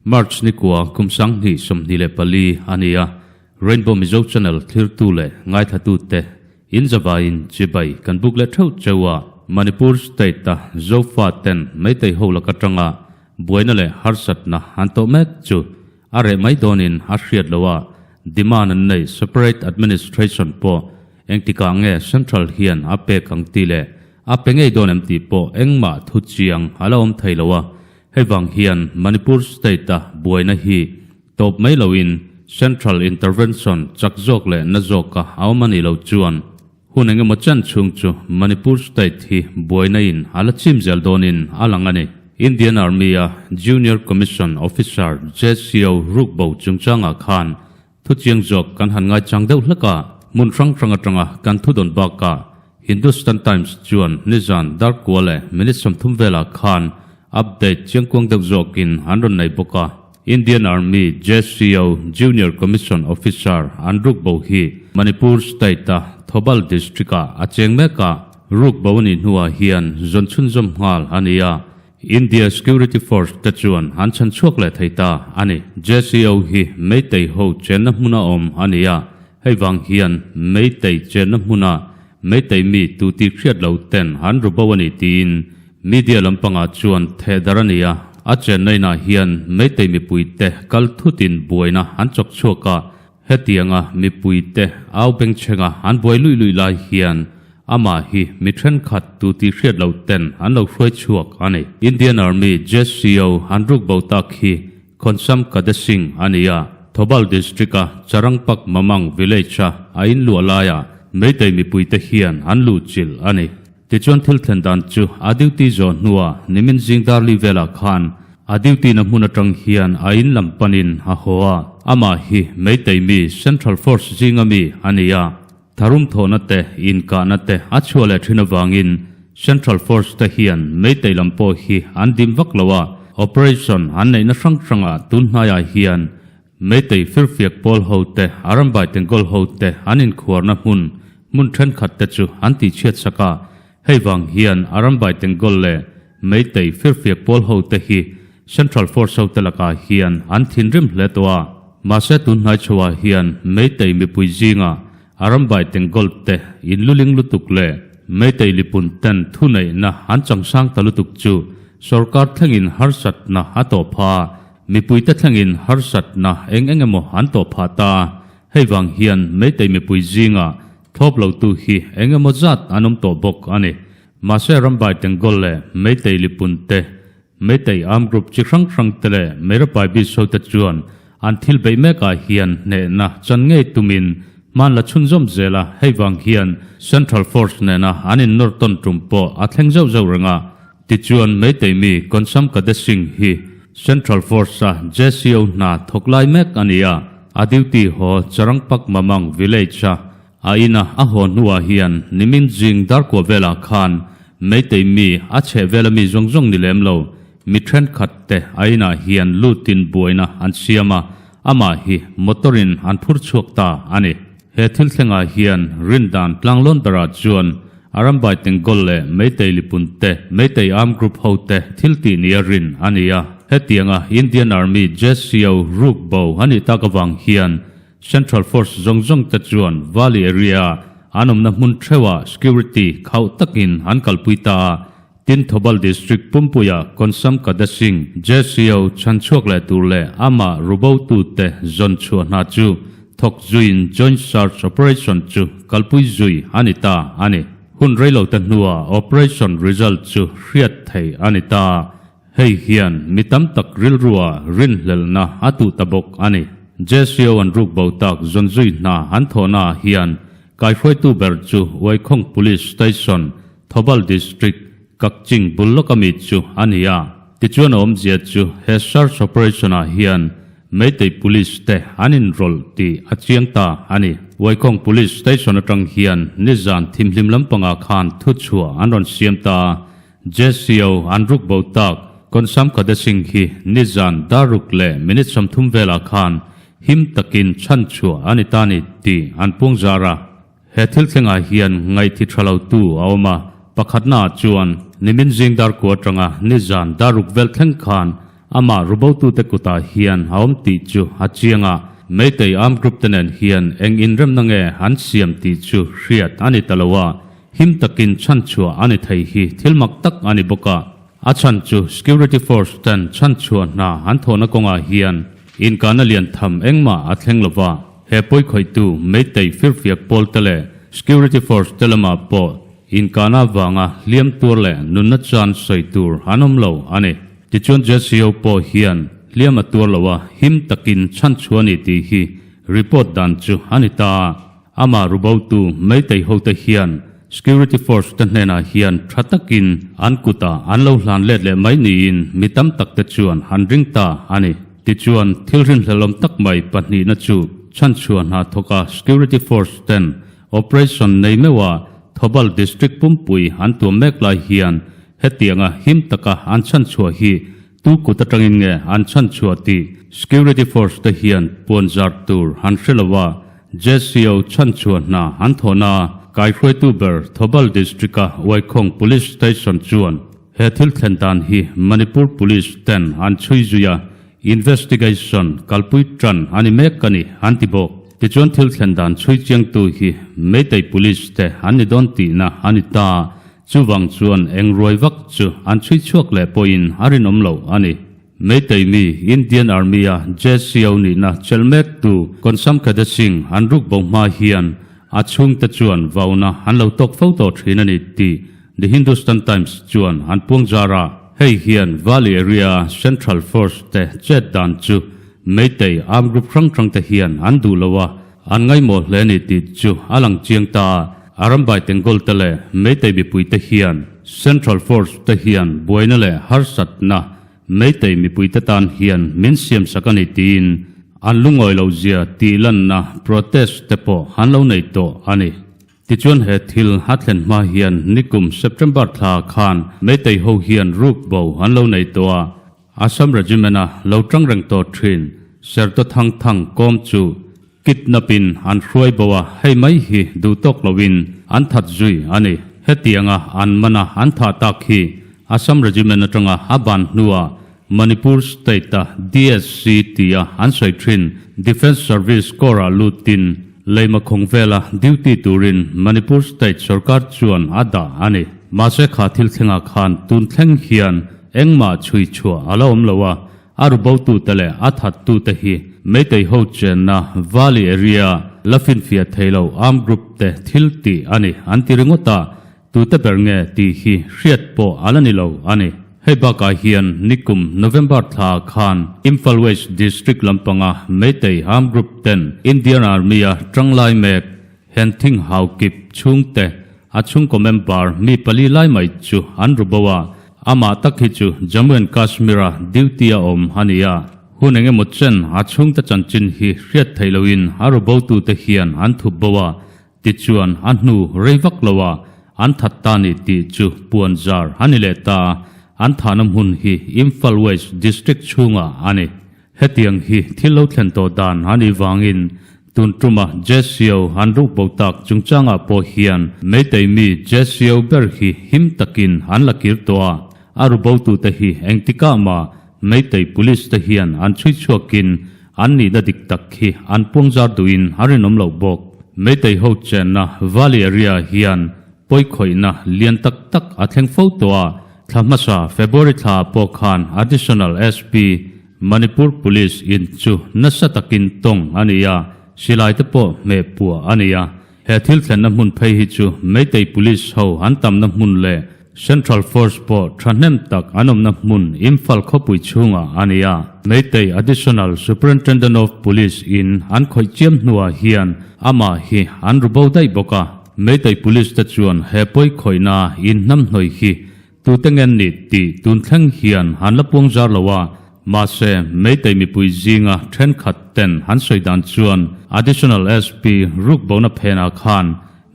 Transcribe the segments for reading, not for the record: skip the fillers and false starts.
March ni kua kum 2024 a ni a, Rainbow Mizo Channel thlirtu leh ngaithlatute in zavaiin chibai kan buk leh theuh cheu a. Manipur State-a Zofa ten Meitei ho laka tanga buaina leh harsatna an tawh mek chu a reh mai dawnin a hriat loh a, demand an nei separate administration pawh engtikah nge Central hian a pek ang tih leh a pe ngei dawn em tih pawh engmah thu chiang a la awm thei lo a. Hei vang hian Manipur state-a buaina hi tawp mai loin central intervention chak zawk leh na zawka a awm a nih loh chuan hun eng emaw chan chhung chu Manipur state hi buaina in a la chim zel dawnin a lang a ni. Indian Army-a Junior Commission Officer JCO rukbo chungchangah khan Thuchiang zawk kan han ngaichang deuh hlek a, hmun hrang hrang atanga kan thudawn bakah Hindustan Times chuan nizan darkua leh minute 30 velah khan update chiangkuang deuh zawkin an rawn nei bawk a. Indian Army JCO Junior Commission Officer an rukbo hi Manipur State-a Thoubal District-ah a cheng mek a, rukbo a nih hnuah hian zawn chhunzawm nghal a ni a. India Security Force te chuan an chhan chhuak leh thei ta a ni. JCO hi Meitei ho chenna hmuna awm a ni a, hei vang hian Meitei chenna hmuna Meitei mi tu tih hriat lo ten an ru bo a ni tiin media lampangah chuan theh dar a ni a. A chenna inah hian Meitei mipuite kal thutin buaina an chawk chhuak a, Hetianga mipuite au bengchhenga an buai luih luih lai hian amah hi mi thenkhat tu tih hriat loh ten an lo hruai chhuak a ni. Indian Army JCO an ruk bo tak hi Khawnsam Kade Singh a ni a, Thoubal District-a Charangpak Mamang Village-a a inluah laiah Meitei mipuite hian an luhchilh a ni. Tichuan thil thlen dan chu a duty zawh hnuah nimin zing darli velah khan a duty na hmun atang hian a in lam panin a haw a, amah hi Meitei mi Central Force zinga mi a ni a, tharum thawhna te inkahna te a chhuah leh thin avangin Central Force te hian Meitei lam pawh hi an dim vak lo a, operation an neihna hrang hrangah tun hnaiah hian Meitei firfiak pawl ho te, Arambai Tengkawl ho te an inkhuarna hmun, hmun thenkhat te chu an tihchhiat sak a. Hei vang hian Arambai Tengkawl leh Meitei firfiak pawl ho te hi Central Force ho te lakah hian an thinrim hle tawh a. Mahse tun hnai chhoah hian Meitei mipui zingah Arambai Tengkawl te inluling lutuk leh Meitei lipun ten thuneihna an changsang ta lutuk chu sorkar thlengin harsatna a tawh phah a. Mipuite thlengin harsatna eng eng emaw an tawh phah ta a, hei vang hian Meitei mipui zingah thlawp lotu hi eng emaw zat an awm tawh bawk a ni. Mahse Rambai Tengkawl leh Meitei Lipun te, Meitei Armed Group chi hrang hrang te leh Meirapai Biso te chuan an thil beih mekah hian hnehna chan ngei tumin hman la chhunzawm zel a, hei vang hian Central Force nena an innawr tawn tum pawh a thleng zauh zauh reng a. Tichuan, Meitei mi Konsam Kade Singh hi Central Force-a JCO hna thawk lai mek a ni a, a duty haw Charangpak Mamang village-a a ina a haw hnuah hian nimin zing darkua velah khan Meitei mi a chheh vela mi zawng zawng ni lem lo mi thenkhat te a inah hian lutin buaina an siam a, amah hi motor-in an phur chhuak ta a ni. He thil thlengah hian rindan tlanglawn berah chuan Arambai Tengkawl leh Meitei Lipun te, Meitei Armed Group ho te thil tih nia rin a ni a. Hetianga Indian Army JCO ruk bo a nih tak avang hian Central Force zawng zawng te chuan Valley area ah an awmna hmun theuhah security khauh takin an kalpui ta a. Tin Thoubal District pumpuia Konsam Kada Singh, JCO, chhanchhuak leh tur leh amah rubo tute zawn chhuah hna chu thawk zuiin Joint Search Operation chu kalpui zui a ni ta a ni. Hun reilote hnuah operation result chu hriat theih a ni ta. Hei hian mi tam tak rilrua rinhlelhna a tuh ta bawk a ni. JCO an ruk bo tak zawn zui hna an thawhnaah hian kaihruaitu ber chu Uaikhawng Police Station, Thoubal District, Kakching bul lawka mi chu a ni a. Tichuan a awmzia chu he search operation-ah hian Meitei Police te an inrawlh tih a chiang ta a ni. Uaikhawng Police Station atang hian nizan thimhlim lampangah khan thuchhuah an rawn siam ta a, JCO an ruk bo tak Konsam Khade Singh hi nizan daruk leh minute 30 velah khan. him takin chhanchhuah a ni ta ni tih an puang zar a. He thil thlengah hian ngaihthi tha lo tu a awm a, pakhatnaah chuan nimin zing dar kua atanga nizan dar ruk vel thleng khan amah rubotute kutah hian a awm tih chu a chiang a, Meitei Armed Group te nen hian eng inremna nge an siam tih chu hriat a ni ta lo a, him takin chhanchhuah a ni thei hi thil mak tak a ni bawk a. A chhan chu Security Force ten chhanchhuah hna an thawhna kawngah hian inkahna lian tham engmah a thleng lo va, he pawikhawihtu Meitei firfiak pawl te leh Security Force te lamah pawh inkahna avanga hliam tuar leh nunna chan sawi tur an awm lo a ni. Tichuan JCO pawh hian hliam a tuar lo a, him takin chhanchhuah a ni tih hi report dan chu a ni ta. Amah rubotu Meitei hote hian Security Force te hnenah hian tha takin an kutah an lo hlan let leh mai niin mi tam tak te chuan an ring ta a ni. Tichuan, thil rinhlelawm tak mai pahnihna chu chhanchhuah hna thawka Security Force ten operation nei meuha Thoubal District pumpui an tuam mek lai hian hetianga him taka an chhanchhuah hi Tu kut atangin nge an chhanchhuah tih Security Force te hian puan zar tur an hre lo a, JCO chhanchhuah hna an thawhna a kaihruaitu ber Thoubal District-a Waikhong Police Station chuan he thil thlen dan hi Manipur Police ten an chhui zui a, investigation kalpui tan a ni mek a ni an ti bawk. Tichuan thil thlen dan chhui chiangtu hi Meitei Police te an ni dawn tihna a ni ta. Chuvang chuan eng ruai vak chu an chhui chhuak leh pawhin a rinawm lo a ni. Meitei mi Indian Army-a JCO nihna chelh mektu Konsam Khade Singh an ruk bo hma hian a chhungte chuan vauna an lo tawk fo tawh thin a ni tih The Hindustan Times chuan an puang zar a. Hei hian Valley Area-a Central Force te chet dan chu Meitei armed group hrang hrang te hian an duh lo a, An ngaihmawh hle ni tih chu a lang chiang ta a, Arambai Tengol te leh Meitei mipui te hian Central Force te hian buaina leh harsatna Meitei mipui te tan hian min siam sak a ni tiin an lungawi lo zia tih lanna protest te pawh an lo nei tawh a ni. Tichuan he thil a thlen hma hian nikum September thla khan Meitei ho hian ruk bo an lo nei tawh a, Assam Regiment-a lo tang reng tawh thin Serto Thang Thang kawm chu kidnap in an hruai bo a, hei mai hi duh tawk loin an that zui a ni. Hetianga an mana an thah tak hi Assam Regiment atanga a ban hnuah Manipur State-a DSC tia an sawi thin Defence Service Corps-ah lutin leima khawng vela duty turin Manipur State sorkar chuan a dah a ni. Mahse kha thil thlengah khan tun thleng hian Engmah chhui chhuah a la awm lo a, a rubotute leh a thattute hi Meitei ho chenna Valley area la finfiah thei lo armed group te thil tih a ni an ti ringawt a, tute ber nge tih hi hriat pawh a la ni lo a ni. Hei bakah hian nikum November thla khan Imphal West District lampanga Meitei armed group ten Indian Army a tanglai mek Henthing Haokip chhungte a chhungkaw member mi pali lai mai chu an ru bo a, amah tak hi chu Jammu and Kashmir-a duty a awm a ni a. Hun eng emaw chen a chhungte chanchin hi hriat theih loin a ru botute hian an thup bo a, tichuan a hnu rei vak lo a an that ta ni tih chu puan zar a ni leh ta a, an thahna hmun hi Imphal West District chhungah a ni. Hetiang hi thil lo thlen tawh dan a nih vangin tun tuma JCO an ruk bo tak chungchangah pawh hian Meitei mi JCO ber hi him takin an la kir tawh a, a ru botute hi engtikah mah Meitei Police te hian an chhui chhuakin an nihna dik tak hi an puangzar duhin a rinawm loh bawk. Meitei ho chenna Valley area hian Pawikhawihna lian tak tak a thleng fo tawh a, thla hmasa February thla ah pawh khan Additional SP, Manipur Police in chu nasa takin tawng a ni a, silai te pawh hmeh puah a ni a. He thil thlenna hmun phei hi chu Meitei Police ho an tamna hmun leh Central Force pawh thahnem tak an awmna hmun Imphal khawpui chhungah a ni a. Meitei Additional Superintendent of Police in an khawih chiam hnuah hian amah hi an ru bo daih bawk a. Meitei Police te chuan he pawi khawihna in hnamhnawih hi tute nge nih tih tun thleng hian an la puang zar lo a, mahse Meitei mipui zinga thenkhat ten an sawi dan chuan Additional SP rukbona phenah khan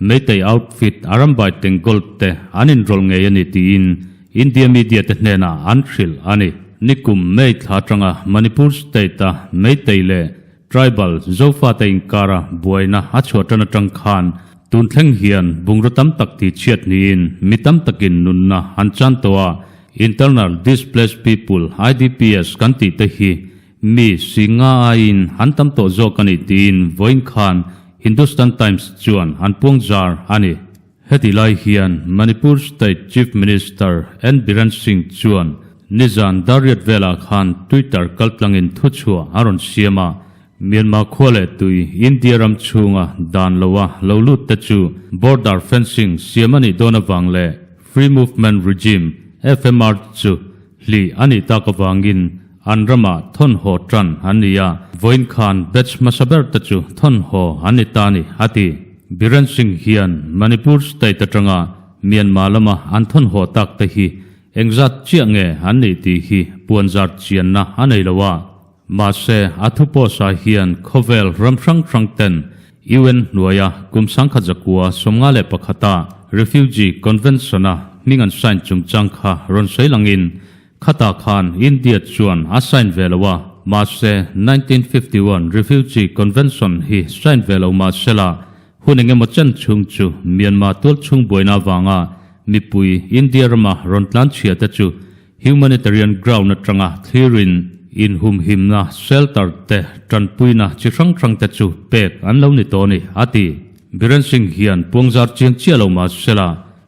Meitei outfit Arambai Tengol te an inrawlh ngei a ni tiin India media te hnenah an hrilh a ni. Nikum May thla atanga Manipur state-a Meitei leh. Tribal Zofate inkara buaina a chhuah tan atang khan tun thleng hian bungraw tam tak tih chhiat niin mi tam takin nunna an chan tawh a, Internal Displaced People, IDPs, kan tih te hi mi si nga aiin an tam tawh zawk a ni tiin vawiin khan Hindustan Times chuan an puang zar a ni. Heti lai hian Manipur State Chief Minister N Biren Singh chuan nizan darriat velah khan Twitter kaltlangin thuchhuah a rawn siam a, Myanmar khua leh tui India ram chhunga dan loa lo lut te chu border fencing siam a nih dawn avang leh Free Movement Regime, FMR, chu hlih a nih tak avangin an ramah thawn haw tan an ni a, vawiin khan batch hmasa ber te chu thawn haw an ni ta a ni, a ti. Biren Singh hian Manipur state atanga Myanmar lama an thawn haw tak te hi engzat chiah nge an nih tih hi puanzar chianna a nei lo a. Mahse, a thu pawhsa hian khawvel ram hrang hrang ten UN hnuaia kum sangkhat zakua 51 a Refugee Convention-a hming an sign chungchang kha rawn sawi langin khatah khan India chuan a sign ve lo a, mahse 1951 Refugee Convention hi sign ve lo mahsela hun engemaw chen chhung chu Myanmar tualchhung buaina avanga mipui India rama rawn tlanchhia te chu Humanitarian ground atanga thlirin inhumhimna shelter te tanpuina chi hrang hrang te chu pek an lo ni tawh a ni, a ti. Biren Singh hian puangzar chiang chiah lo mah sela,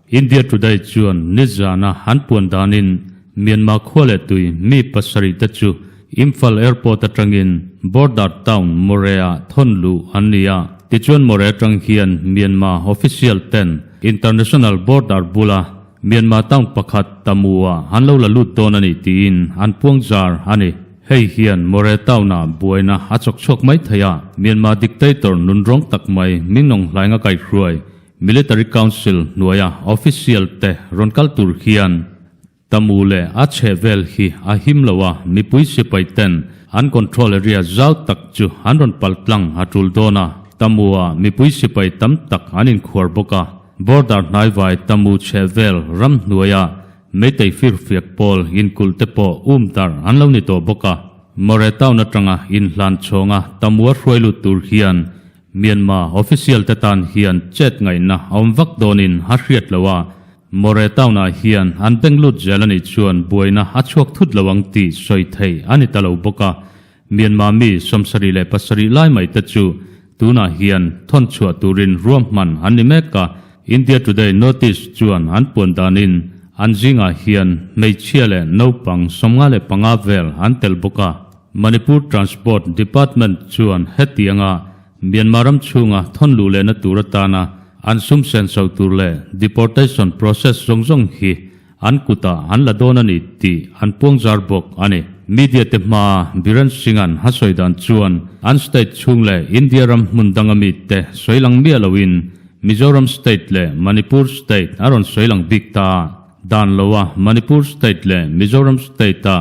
India Today chuan nizana an puan danin Myanmar khua leh tui mi pasarih te chu Imphal Airport atangin border town Moreh-ah thawn luh an ni a. Tichuan Moreh atang hian Myanmar official ten international border bula Myanmar town pakhat Tamu-ah an lo la lut dawn a ni tiin an puang zar a ni. Hei hian Moreh town-ah buaina a chawk chhuak mai thei a, Myanmar dictator nunrawng tak mai Mingnawng hlainga kaihhruai Military Council hnuaia official te rawn kal tur hian Tamu leh a chheh vel hi a him lo a, mipui sipai ten an control area zau tak chu an rawn pal tlang a tul dawn a, Tamu-ah mipui sipai tam tak an inkhuar bawk a. Border hnaivai Tamu chheh vel ram hnuaia Meitei firfiak pawl inkulh te pawh um darh an lo ni tawh bawk a. Moreh town atanga inhlan chhawnga Tamua hruai lut tur hian Myanmar official te tan hian chet ngaihna a awm vak dawnin a hriat lo a, Moreh town ah hian an beng lut zel a nih chuan buaina a chhuak thut lo ang tih sawi theih a ni ta lo bawk a. Myanmar mi 77 lai mai te chu tunah hian thawn chhuah turin ruahman an ni mek a, India Today notice chuan an puan danin an zingah hian hmeichhia leh naupang 55 vel an tel bawk a. Manipur Transport Department chuan hetianga Myanmar ram chhunga thawn luh lehna tur atana an sum senso tur leh deportation process zawng zawng hi An kutah an la dawn a ni tih an puangzar bawk a ni. Media te hmaa Biren Singh-a'n a sawi dan chuan an state chhung leh India ram hmun danga mite sawi lang miah loin Mizoram state leh Manipur state a rawn sawi lang bik ta a. Dan loa Manipur state leh Mizoram state-a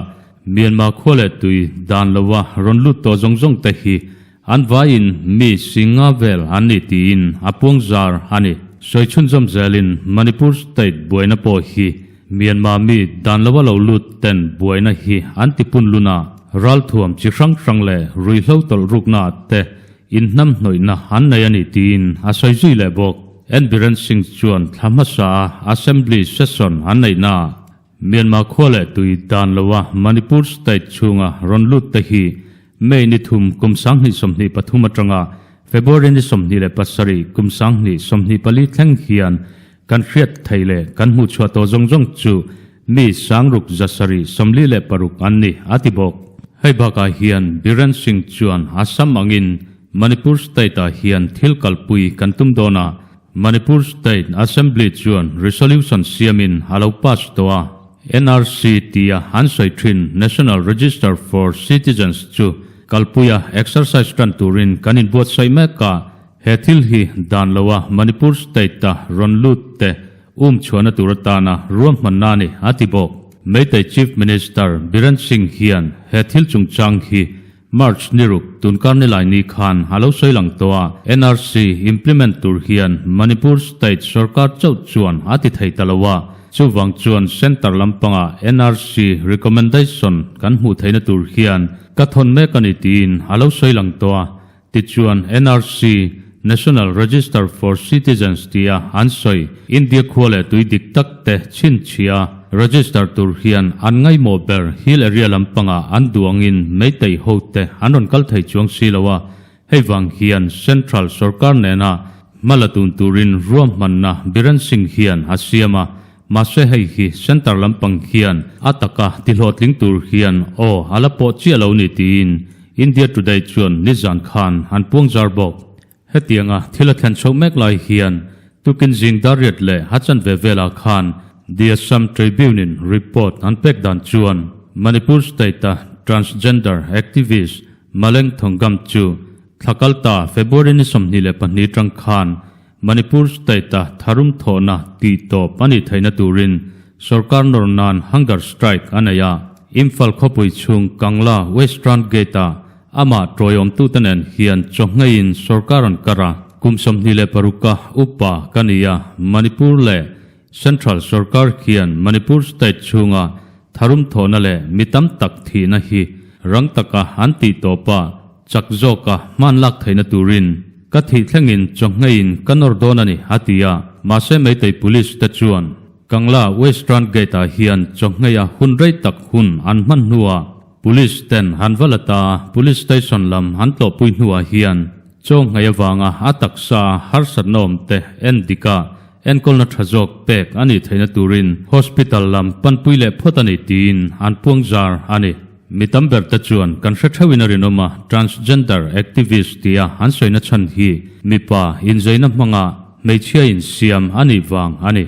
Myanmar khua leh tui dan loa rawn lut tawh zawng zawng te hi An vaiin mi Singha vel an ni tiin a puangzar a ni. Sawi chhunzawm zelin Manipur state buaina pawh hi Myanmar mi dan loa lo lut ten buaina hi an ti pun lun a, ralthuam chi hrang hrang leh ruihhlo tawlh rukna ah te inhnam hnawihna an nei a ni tiin a sawi zui leh bawk. N Biren Singh chuan thla hmasa a Assembly session an neihna ah Myanmar khua leh tui dan loa Manipur state chhunga rawn lut te hi May ni thum kum 2023 atanga February ni 27 kum 2024 thleng hian kan hriat thei leh kan hmuh chhuah tawh zawng zawng chu mi 6,746 an ni, a ti bawk. Hei bakah hian Biren Singh chuan Assam angin Manipur state-ah hian thil kalpui kan tum dawn a, Manipur State Assembly chuan resolution siamin a lo pass tawh a, NRC tia an sawi thin National Register for Citizens chu kalpuia exercise tan turin kan inbuatsaih mek a, he thil hi dan loa Manipur State-a rawn lut te um chhuahna tur atana ruahmanna a ni, a ti bawk. Meitei Chief Minister Biren Singh hian he thil chungchang hi March ni ruk tunkar ni lai ni khan a lo sawi lang tawh a, NRC implement tur hian Manipur state sorkar chauh chuan a ti thei ta lo a. Chuvang chuan Centre lampanga NRC recommendation kan hmuh theihna tur hian ka thawn mek a ni tiin a lo sawi lang tawh a. Tichuan NRC, National Register for Citizens tia an sawi India khua leh tui dik tak te chhinchhia register tur hian an ngaihmawh ber hill area lampanga an duh angin Meitei hote an rawn kal thei chuang si lo a, Hei vang hian Central sorkar nena hma la tun turin ruahmanna Biren Singh hian a siam a, mahse hei hi Centre lampang hian a taka tihlawhtling tur hian aw a la pawh chiah lo ni tiin India Today chuan nizan khan an puang zar bawk. Hetianga thil a thlen chhoh mek lai hian tukin zing dariat leh a chanve velah khan The Assam Tribune-in report an pek dan chuan Manipur state-a transgender activist Maleng Thongam chu thla kalta February ni 22 tang khan Manipur state-a tharum thawhna tih tawp a nih theihna turin sorkar nawr nan hunger strike a nei a. Imphal khawpui chhung Kangla Western Gate-a amah tawiawmtute nen hian chawhngeiin sorkar an kar a. Kum 26 a upa ka ni a, Manipur leh Central sorkar khian Manipur state chhunga tharum thawhna leh mi tam tak thihna hi rang taka an tih tawp a, chak zawka hman lak theihna turin ka thih thlengin chawhngeiin ka nawr dawn a ni, a ti a. Mahse Meitei Police te chuan Kangla Western Gate ah hian chawhngei a hun rei tak hun an hman hnuah Police ten han va la ta a, Police Station lam an tlawhpui hnuah hian chawhngei avanga a taksa harsatna awm te en dik a, Enkawlna tha zawk pek a nih theihna turin hospital lam panpui leh phawt a ni tiin an puang zar a ni. Mi tam ber te chuan kan hre theuhin a rinawm a, transgender activist tia an sawina chhan hi mipa inzeina hmanga hmeichhia insiam a nih vang a ni.